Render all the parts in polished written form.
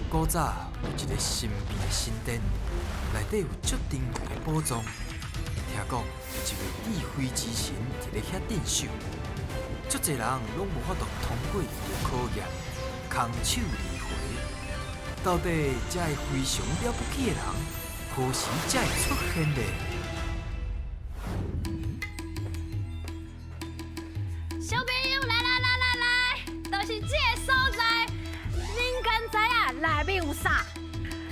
古早有一个神秘的神殿，内底有足珍贵的宝藏。听讲有一位智慧之神伫咧遐镇守，足济人拢无法度通过伊的考验，空手而回。到底这个非常了不起的人，何时才会出现呢？小朋友，来来来来来，就是这个所在。恁敢知影内面有啥？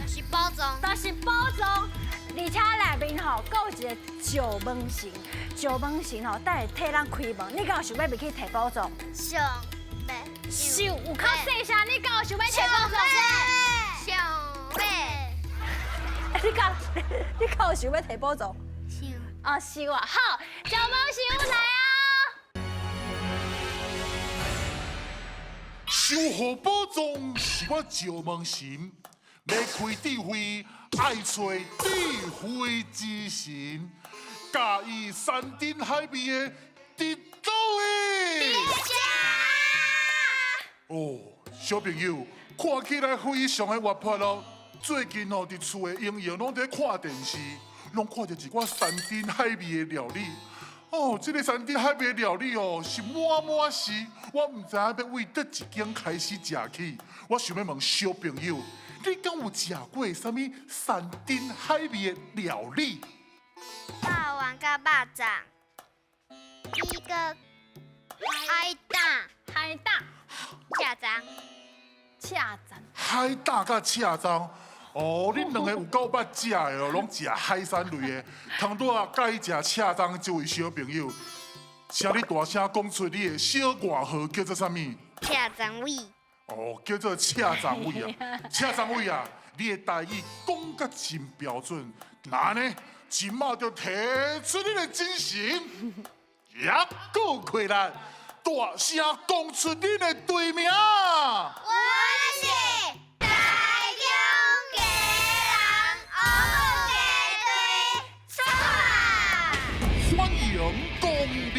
就是宝藏。就是宝藏，而且内面吼，阁有一个石门神，石门神吼，等下替咱开门。你敢有想欲入去提宝藏？想欲。想有较细声，你敢有想欲提宝藏？想欲。你敢有想欲提宝藏？想。哦，想啊，好，石门神来啊！守护宝藏是我石门神，欲开智慧，爱揣智慧之神，佮意山珍海味的伫佗位？哦，小朋友，看起来非常的活泼咯。最近哦，伫厝的闲闲拢伫看电视，拢看著一寡山珍海味的料理。哦，这个山珍海味的料理哦，是满满是，我毋知影欲为佗一间开始食起。我想欲问小朋友，你敢有食过啥物山珍海味的料理？肉丸佮肉粽，一个海胆，海胆，赤粽，赤粽，海胆佮赤粽。哦，恁两个有够捌食的哦，拢食海产类的。头拄仔佮意食赤粽这位小朋友，请你大声讲出你的小外号叫做啥物？赤粽伟。哦，叫做赤粽伟啊，赤粽伟啊，你的台语讲甲真标准，那呢，这马就提出你的精神，也阁起来，大声讲出恁的队名。我是台中基隆乌鸡队，出发！欢迎光临。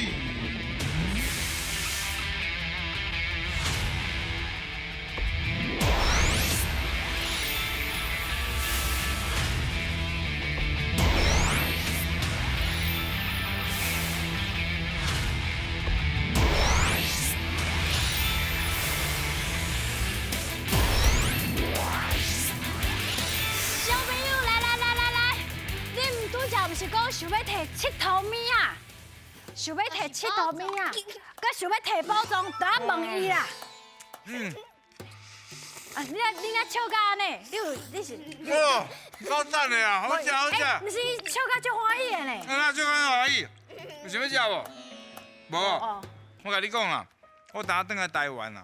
小朋友，来来来来来，恁拄才毋是讲想欲提𨑨迌物仔？想欲提𨑨迌物仔，佮想欲提宝藏，就爱问伊啦。啊，你若笑甲按呢？你有你是？哇，够赞的啊，好食好食。毋是笑甲足欢喜的呢。那笑甲欢喜，有想欲食无？无。我共你讲啦，我昨转来台湾啊，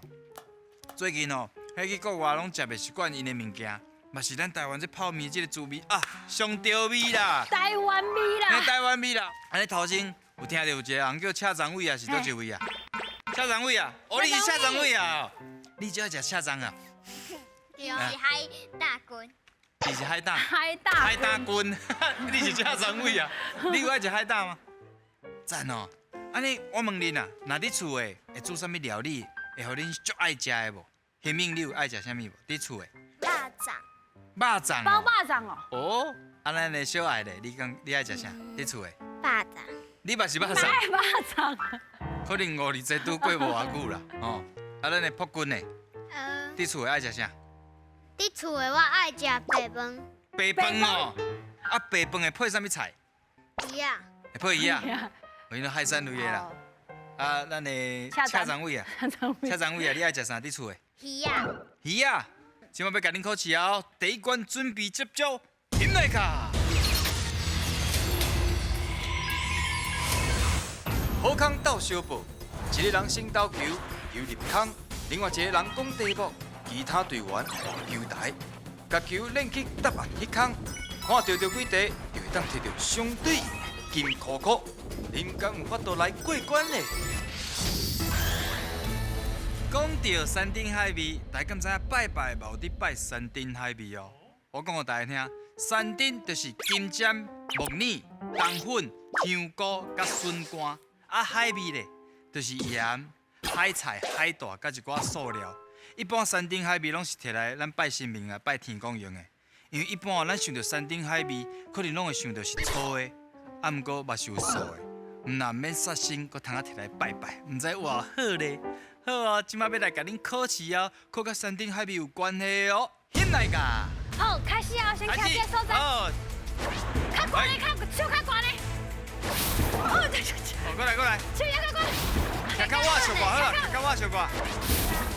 最近哦，彼去国外拢食袂习惯𪜶的物件，嘛是咱台湾这泡面这个滋味啊，上著味啦。台湾味啦。台湾味啦。按呢头先有听著有一个人叫赤粽伟啊，是佗一位啊？赤粽伟啊，哦，你是赤粽伟啊？你最爱食赤粽啊？是海胆菌。你是海胆？海胆。海胆菌，你是赤粽伟啊？你有爱食海胆吗？赞哦！按呢，我问恁啊，若伫厝的会煮啥物料理，会予恁足爱食的无？贤敏，你有爱食啥物无？伫厝的。肉粽。肉粽。包肉粽哦。哦，啊，咱的小爱咧，你讲你爱食啥？伫厝的。肉粽。你嘛是肉粽？爱肉粽。可能五二节拄过无偌久啦，吼。啊，咱的朴君呢？伫厝的爱食啥？伫厝的我爱食白饭。白饭哦，啊，白饭会配啥物菜？鱼仔。会配鱼仔。哦，𪜶海产类的啦。啊，咱的赤粽伟啊，赤粽伟啊，你爱食啥？伫厝的？鱼仔。鱼仔，这马欲共恁考试啊！第一关准备接招，停来卡。好康斗相报，一个人先投球，球入空；另外一个人讲题目，其他队员换球台，共球链去答案彼空，看著著几题，就会当提著相对应的金箍箍。恁敢有法度来过关呢？讲到山珍海味，大家敢知影拜拜嘛有伫拜山珍海味哦？我讲予大家听，山珍就是金针、木耳、冬粉、香菇佮笋干，啊海味咧，就是盐、海菜、海带佮一寡素料。一般山珍海味攏是摕來咱拜神明啊、拜天公用的。因為一般咱想著山珍海味，可能攏會想著是粗的，啊，毋過嘛是有素的。毋但免殺生，閣通啊摕來拜拜，毋知偌好咧。好啊，這擺欲來共恁考試啊，考佮山珍海味有關係哦。起來㗎！好，開始啊，先徛這個所在。好，較懸的，較手較懸的。好，過來過來。手也較懸。較較我相掛好啦，較我相掛。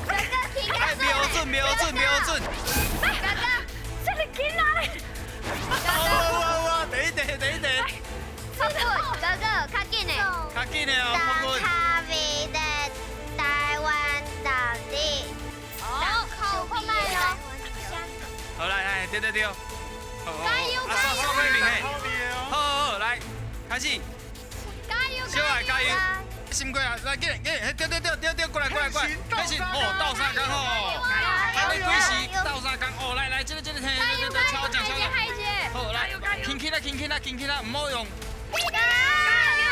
哥哥，哎，瞄準瞄準瞄準。哥哥，這麼緊啊咧！哇哇哇！第一題第一題。哥哥，較緊的。較緊的哦，重口味的台灣料理。好，想看覓囉。好來來，對對對。加油加油！好好好，來，開始。加油！小愛加油！心過啊，來，緊緊，對對對對對，過來過來過來，開始哦，鬥相共吼，啊你幾時鬥相共哦，來來，這個這個，嘿，對對對，敲獎敲獎，好來，輕輕啦輕輕啦輕輕啦，毋好用。加油！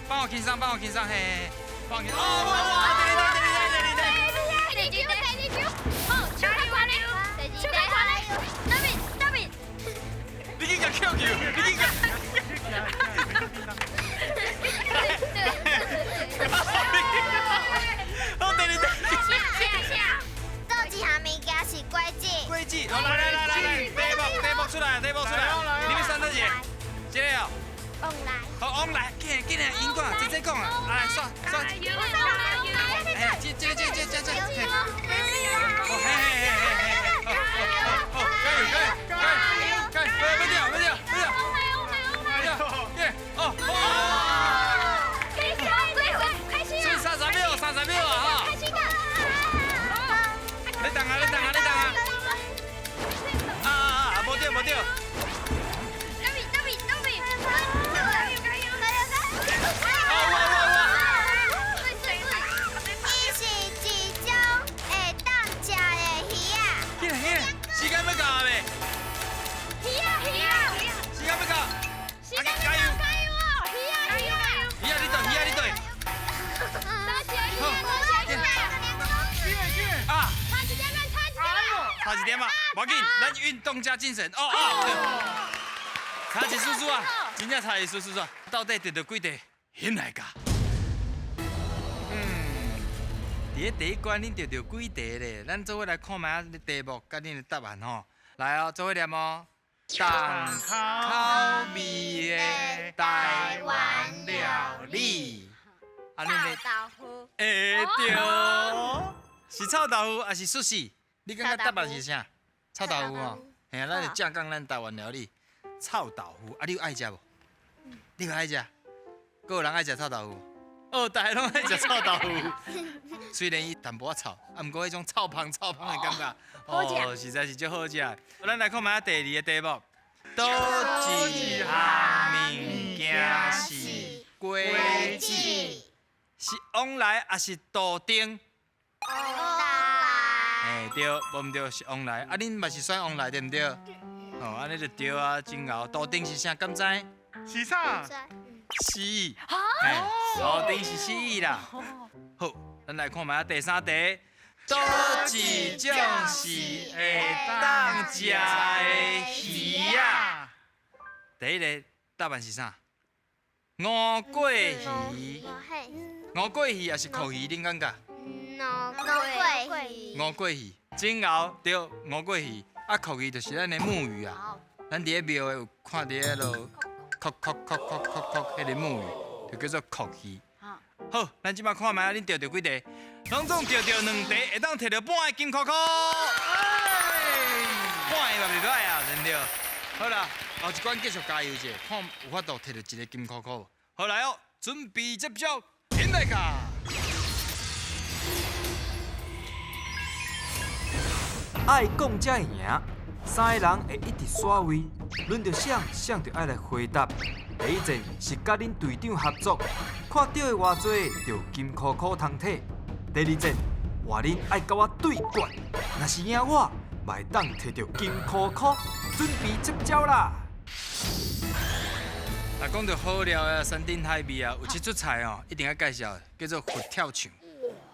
幫我輕鬆，幫我輕鬆，嘿，幫我輕鬆。哦哇哇，對對對對對對對。第二球，第二球，好，手較懸的，手較懸的，那邊那邊。你去共扣球，你去共。好，第二題。下下。倒一項物件是果子。果子，好來來來來來，題目題目出來，題目出來，你欲選佗一個？這個哦。往來。好，往來，緊來緊來，英講啊，這這講啊，來刷刷。哎，這這這這這這。哦嘿嘿嘿嘿嘿，好，加油加油加油加油，欲掉欲掉欲掉。欲掉，耶，哦哦。30秒，30秒啊！哈！你等啊，你等啊，你等啊！啊啊啊！無對，無對。那邊，那邊，那邊！啊哇哇哇！伊是一種會當食的魚仔。緊來緊來，時間欲到啊未？魚仔魚仔。時間欲到。時間欲到，加油哦！魚仔魚仔。魚仔你對，魚仔你對。啊！差一點仔，差一點仔。差一點啊！無要緊，咱運動加精神。哦哦，差一絲絲啊，真正差一絲絲啊！到底得著幾題？起來㗎。嗯，佇咧第一關恁得著幾題咧？咱做伙來看覓仔題目佮恁的答案吼。來哦，做伙念哦。重口味的台灣料理。臭豆腐。會對，是臭豆腐還是壽司？你感覺答案是啥？臭豆腐哦，嘿啊，咱是正港咱台灣料理，臭豆腐啊，你有愛食無？你有愛食？閣有人愛食臭豆腐？哦，大家攏愛食臭豆腐。雖然伊淡薄仔臭，啊，毋過彼種臭芳臭芳的感覺，哦，實在是足好食。咱來看覓仔第二個題目，佗一項物件是果子？是往來抑是杜丁？往來。嘿，對，無毋對，是往來。啊，恁嘛是選往來對毋對？哦，按呢就對啊，真𠢕。杜丁是啥？敢知？是啥？蜥蜴。嘿，杜丁是蜥蜴啦。好，咱來看覓仔第三題，佗一種是會當食的魚仔？第一個答案是啥？吳過魚。吳過魚抑是蛞蝓？恁感覺？吳過魚。吳過魚，真𠢕對，吳過魚。啊，蛞蝓就是咱的木魚啊。咱佇咧廟的有看佇彼落，叩叩叩叩叩叩，彼个木魚就叫做蛞蝓。好，咱這擺看覓仔，恁著著幾題？攏總著著兩題，會當摕著半个金箍箍。半个嘛袂歹啊，對毋對？好啦，後一關繼續加油者，看有法度摕著一個金箍箍。好來哦，準備接招，起來㗎！愛講才會贏，三个人會一直刷位，輪著誰，誰就愛來回答。第一戰是佮恁隊長合作，看著的偌濟就金箍箍通摕。第二戰換恁愛佮我對決，若是贏我，嘛會當摕著金箍箍。準備接招啦！若講著好料啊，山珍海味啊，有一出菜哦，一定愛介紹，叫做佛跳牆。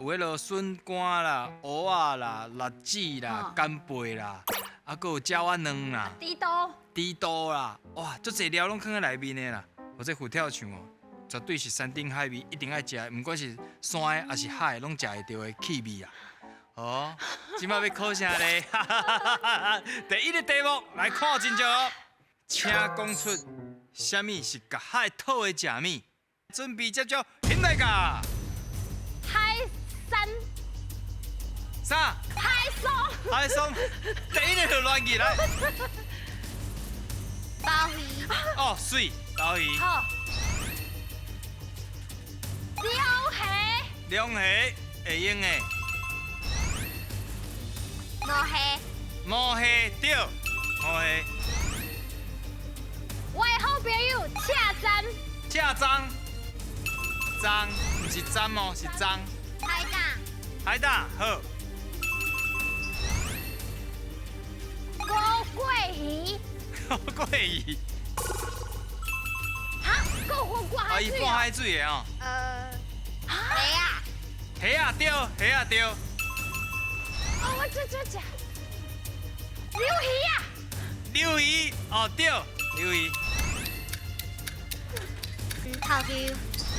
有彼落笋干啦、蚵仔啦、栗子啦、干贝啦，啊，阁有鸟仔卵啦、猪肚、猪肚啦，哇，足济料拢囥佇内面的啦。我这佛跳墙哦，绝对是山珍海味，一定爱食的，毋管是山的抑是海的，拢食会著的气味啊。哦，这摆欲考啥咧？第一个题目来看清楚，请讲出啥物是共海讨的食物？准备接招，起来噶！海山。啥？海松。海松，第一个就乱去来。鲍鱼。哦，媠，鲍鱼。好。龙虾。龙虾会用的。毛虾。毛虾对，毛虾。我的好朋友赤鏘。赤鏘。鏘，毋是鏘哦，是鏘。海胆。海胆好。乌桂鱼。乌桂鱼。哈，阁有挂海水哦。伊半海水的哦。虾仔。虾仔对，虾仔对。哦，我这这这。鱿鱼啊。鱿鱼，哦对，鱿鱼。透抽。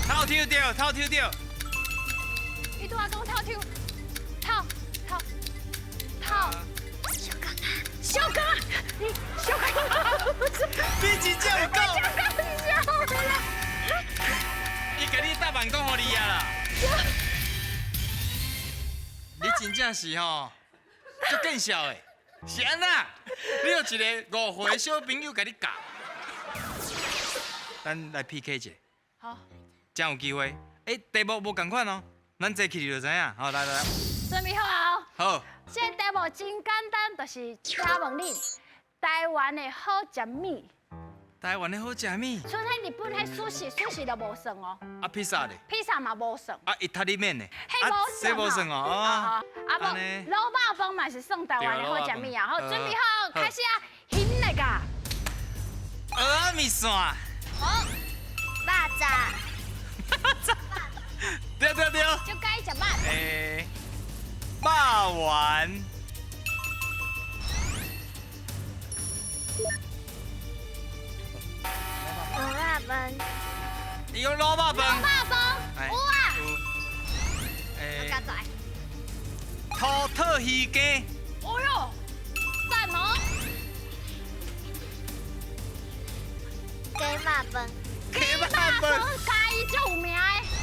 透抽对，透抽对。伊拄仔讲透抽，透透透。小刚啊，小刚，你小刚，你真正有够。小刚啦。伊共你答案讲予你啊啦。你真正是吼，足见笑的，是按怎？你有一个5岁小朋友共你教。咱来 PK 一下。好。真有机会。欸，题目无仝款哦，咱坐起就知影。好，来来来。准备好啊。好。这个题目真简单，就是请问你，台湾的好食物。台湾的好食物。像彼日本彼寿司，寿司就无算哦。啊，披萨咧？披萨嘛无算。啊，意大利面咧？彼无算。这无算哦。啊，无，卤肉饭嘛是算台湾的好食物啊。好，准备好，开始啊，兴来个。蚵仔面线。好。肉粽。对对对。就该食肉。欸，肉丸。卤肉饭。伊讲卤肉饭。卤肉饭，有啊。欸。我较在。土透鱼羹。哦哟，赞哦。鸡肉饭。鸡肉饭。嘉义足有名的。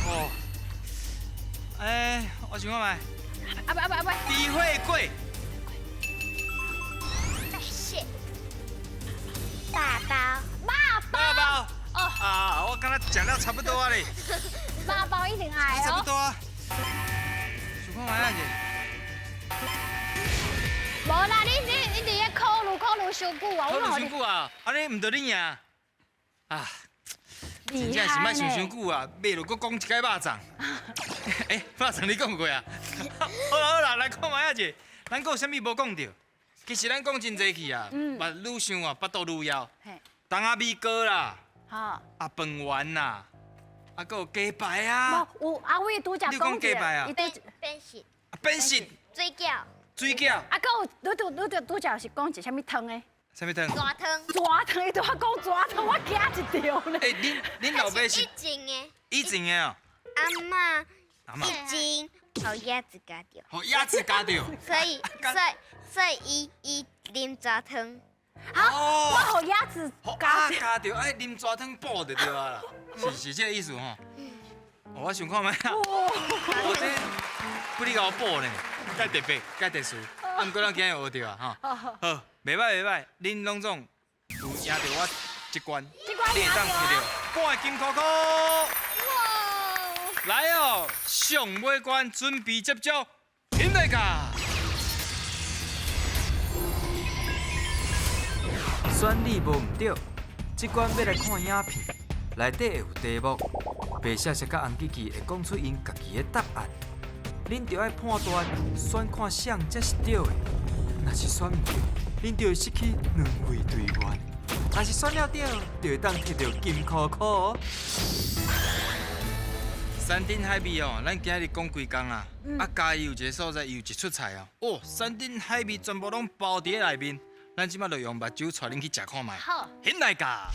哦。欸，我想看觅。啊不啊不啊不。猪血粿。谢。肉包。肉包。肉包。哦。啊，我敢若食了差不多啊咧。肉包一定爱哦。差不多啊。想看觅啊者。无啦，你伫咧考虑考虑伤久啊，考虑伤久啊，按呢毋著你赢。啊。真正是莫想伤久啊，袂落阁讲一摆肉粽。欸，肉粽你讲过啊？好啦好啦，来看觅仔者，咱阁有啥物无讲著？其实咱讲真济去啊，嘛愈想啊，腹肚愈枵。冬仔米糕啦，啊饭圆啦，啊阁有鸡排啊。无，有阿伟拄才讲鸡排啊？扁食。扁食。水饺。水饺。啊，阁有拄拄拄拄才是讲一啥物汤的？啥物汤？蛇汤。蛇汤，伊拄仔讲蛇汤，我惊一跳咧。欸，恁老爸是以前的。以前的哦。阿嬷。阿嬷。以前，予鸭子咬著。予鸭子咬著。所以伊啉蛇汤。啊！我予鸭子咬著，爱啉蛇汤补就对啊啦。是这个意思吼。我想看觅啊。我这不你共我补呢，介特别，介特殊。啊，毋过咱今日学著啊，吼。好，袂歹袂歹，恁拢总有赢著我这关，你会当摕著半个金箍箍。哇！来哦，上尾关准备接招，起来噶！选你无毋对，这关欲来看影片，内底会有题目，白雪雪佮红吉吉会讲出𪜶家己的答案，恁著爱判断选看啥才是对的。若是选毋对，恁就会失去2位队员；若是选了对，就会当摕著金箍箍。三、山珍海味哦，咱今日講規工啊，啊，嘉義有一個所在，伊有一出菜哦，哦，山珍海味全部攏包佇咧內面，咱這擺就用目睭帶恁去食看覓。好，現來噶。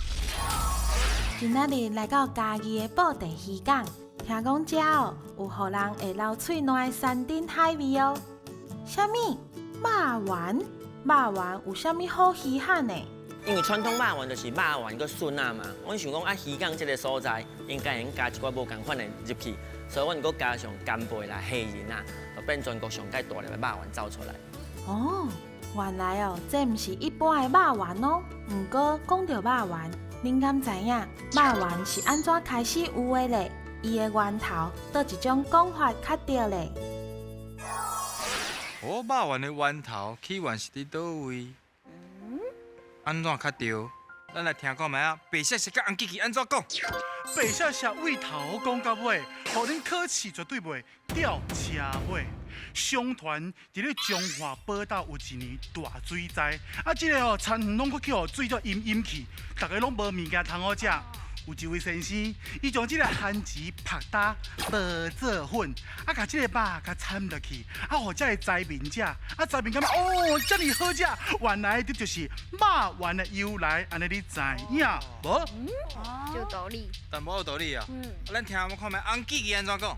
今仔日來到嘉義的布袋漁港，聽講遮哦有予人會流喙瀾的山珍海味哦。啥物？肉圓？肉圓有啥物好稀罕的？因為傳統肉圓就是肉圓閣筍仔嘛，阮想講啊，漁港這個所在應該會用加一寡無仝款的入去，所以阮閣加上干貝啦、蝦仁啊，就變全國上蓋大粒的肉圓走出來。哦，原來哦，這毋是一般的肉圓哦。毋過講著肉圓，恁敢知影肉圓是按怎開始有的咧？伊的源頭佗一種講法較對咧？哦，肉圓的源頭起源是佇佗位？按怎較對？咱來聽看覓啊！白雪雪佮紅吉吉按怎講？白雪雪對頭講到尾，予恁考試絕對袂吊車尾。相傳佇咧彰化寶島有一年大水災，啊，這个哦田園攏閣去予水做淹淹去，逐个攏無物件通好食。有一位先生，伊將這个番薯曝焦磨做粉，啊，共這个肉共摻落去，啊，予遮个災民食，啊，災民感覺哦，遮爾好食，原來這就是肉圓的由來，按呢你知影無？有道理。淡薄有道理啊。嗯。咱聽看覓，紅記記按怎講？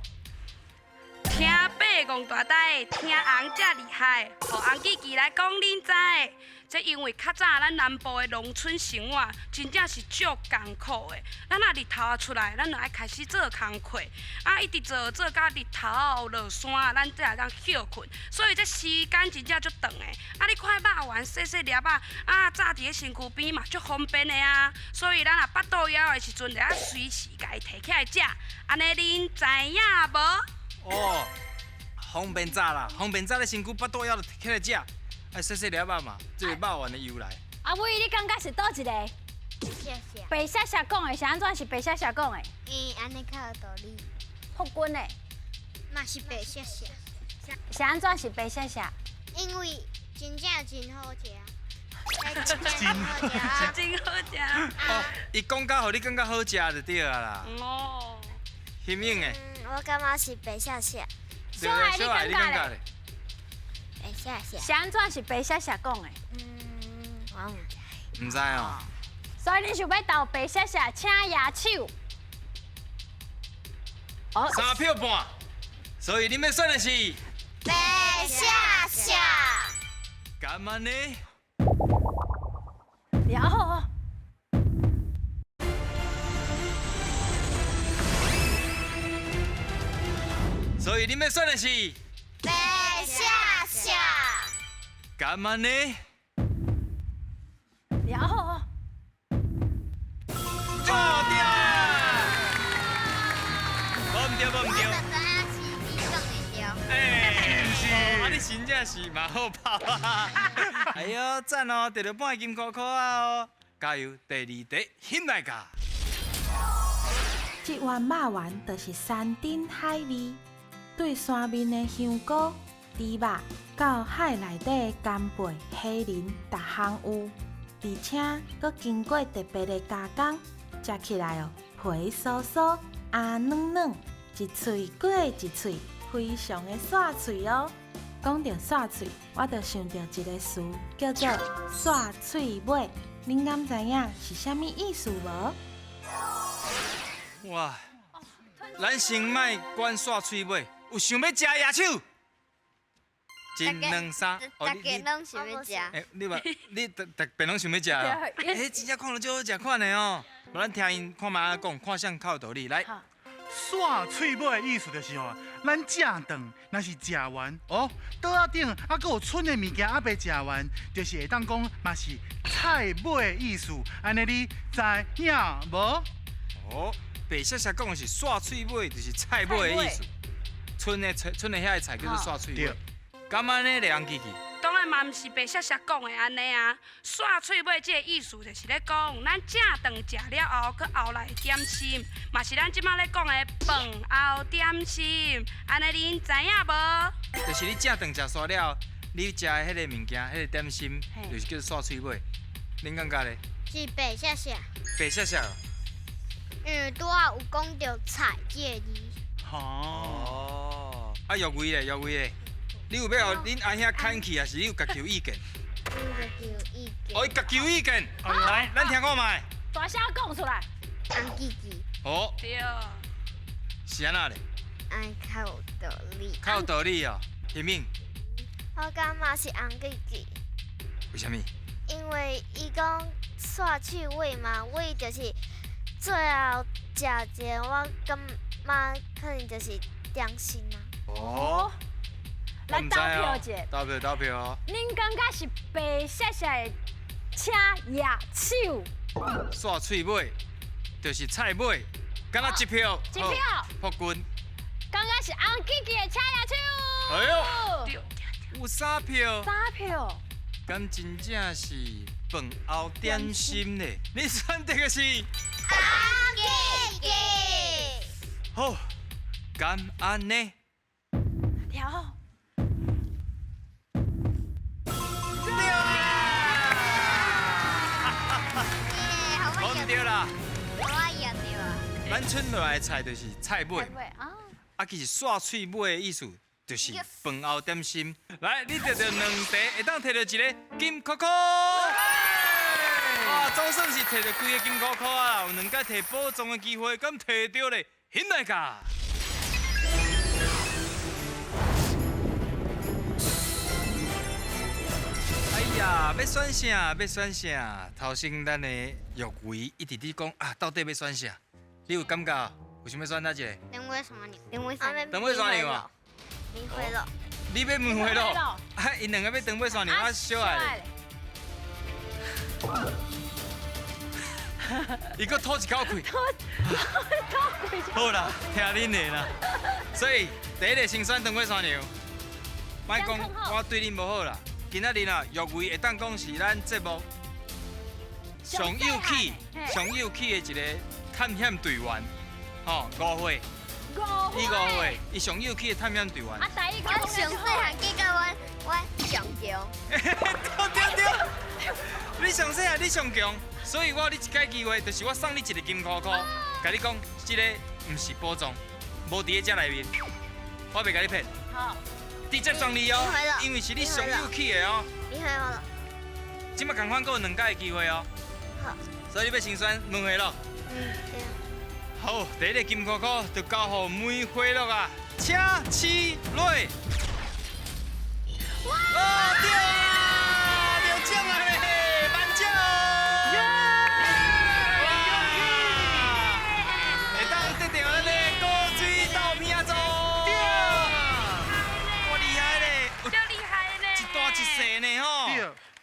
聽伯戇大呆，聽尪遮厲害，予紅記記來講恁知。這因為較早咱南部的農村生活真正是足艱苦的。咱若日頭出來，咱就愛開始做工課，啊，一直做做到日頭落山，咱才會當歇睏。所以這時間真正足長的。啊，你看肉圓細細粒仔，啊，紮佇咧身軀邊嘛足方便的啊。所以咱若腹肚枵的時陣，就愛隨時共伊提起來食。按呢恁知影無？哦，方便紮啦，方便紮咧身軀腹肚枵就提起來食。愛細細粒仔嘛，這是肉圓的由來。阿偉，你感覺是佗一個？謝謝。白雪雪講的是按怎？是白雪雪講的？嗯，按呢較有道理。福君的。嘛是白雪雪。是按怎？是白雪雪？因為真正真好食。真好食，真好食。哦，伊講到予你感覺好食就對啊啦。哦。欣穎的。我感覺是白雪雪。小愛，你感覺咧？白雪雪。是按怎是白雪雪講的？嗯，我毋知。毋知哦。所以你想欲投白雪雪，請舉手。哦。三票半，所以恁欲選的是白雪雪。敢按呢？然後。所以恁欲選的是白雪雪。敢按呢？然後。錯掉。無毋對，無毋對。我就知影是你講的對。欸，是，啊，你真正是嘛好跑啊！哎喲，讚哦，得著半個金箍箍仔哦！加油，第二題，起來噶！這碗肉圓就是山珍海味，對山面的香菇、豬肉到海內底的干貝、蝦仁，逐項有，而且閣經過特別的加工，食起來哦，皮酥酥、餡軟軟，一喙過一喙，非常的煞喙哦。講著煞喙，我就想著一個詞，叫做煞喙尾。恁敢知影是啥物意思無？哇！咱先莫管煞喙尾，有想欲食的舉手。一、兩、三，逐家攏想欲食。欸，你嘛，你逐逐遍攏想欲食哦。欸，真正看著足好食款的哦。無咱聽𪜶看覓仔講，看誰較有道理。來。煞喙尾的意思就是吼，咱食頓若是食完哦，桌仔頂猶閣有賰的物件猶未食完，就是會當講嘛是菜尾的意思。按呢你知影無？哦，白雪雪講的是煞喙尾，就是菜尾的意思。賰的菜，賰的遐个菜叫做煞喙尾。敢按呢，梁琪琪？當然嘛，毋是白雪雪講的按呢啊。煞喙尾這个意思就是咧講，咱食頓食了後，閣後來的點心，嘛是咱這馬咧講的飯後點心。按呢恁知影無？就是你食頓食煞了，你食的彼个物件，彼个點心，就是叫做煞喙尾。恁感覺咧？是白雪雪。白雪雪。因為拄仔有講著菜這个字。哦。啊，玉薇咧，玉薇咧，你有欲予恁阿兄牵去，还是你有共求意见？求意见。哦，伊共求意见。来，咱听看觅。大声讲出来。红弟弟。哦。对。是按怎咧？按较有道理。较有道理哦，天敏。我感觉是红弟弟。为啥物？因为伊讲煞喙尾嘛，尾就是最后食一个，我感觉可能就是点心啊。哦。来投票一下。投票投票。恁感觉是白雪雪的请举手？煞喙尾就是菜尾，敢若一票。一票。福君。感觉是红弟弟的请举手。哎呦，有三票。三票。敢真正是饭后点心咧？你选择的是红弟弟。好，敢按呢？调好。对啦！讲对啦。我赢对啊。咱剩落来的菜就是菜尾。啊，其实煞喙尾的意思。就是饭后点心，来，你得著两题，会当摕著一个金箍箍。哇，总算是摕著几个金箍箍啊！有两摆摕宝藏的机会，敢摕著咧？兴来噶！哎呀，欲选啥？欲选啥？头先咱的玉薇一直伫讲啊，到底欲选啥？你有感觉？有想欲选哪一个？长尾山牛，长尾山牛，长尾山牛啊！梅花鹿，你欲梅花鹿？啊，𪜶两个欲长尾山牛，啊，小爱。伊阁吐一口气。吐吐气。好啦，听恁的啦。所以第一个先选长尾山牛。莫讲我对恁无好啦，今仔日啊，玉薇会当讲是咱节目上有气、上有气的一个探险队员，吼，5岁。伊5岁，伊上有气的探险队员。啊，台语我上细汉记得我上强。对对对，你上细汉，你上强，所以我予你一摆机会，就是我送你一个金箍箍，共你讲，这个毋是宝藏，无伫咧这内面，我袂共你骗。好。直接送你哦，因为是你上有气的哦。你回我了。这摆仝款阁有两摆的机会哦。好。所以你欲先选梅花鹿。嗯，对。好，第一个金箍箍就交予梅花鹿啊，请起落。哇！对啊，中奖啊咧，颁奖！耶！哇！会当得著咱的古水豆片组。对。哇，厉害咧！足厉害咧！一大一细呢吼。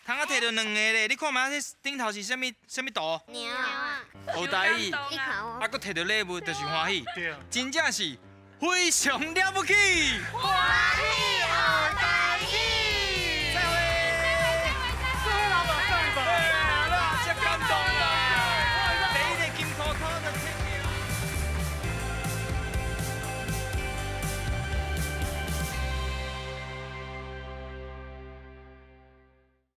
通啊摕著两个咧，你看觅这顶头是啥物啥物图？猫啊。学台语，啊，阁摕著礼物，就是欢喜。真正是非常了不起。欢喜学台语。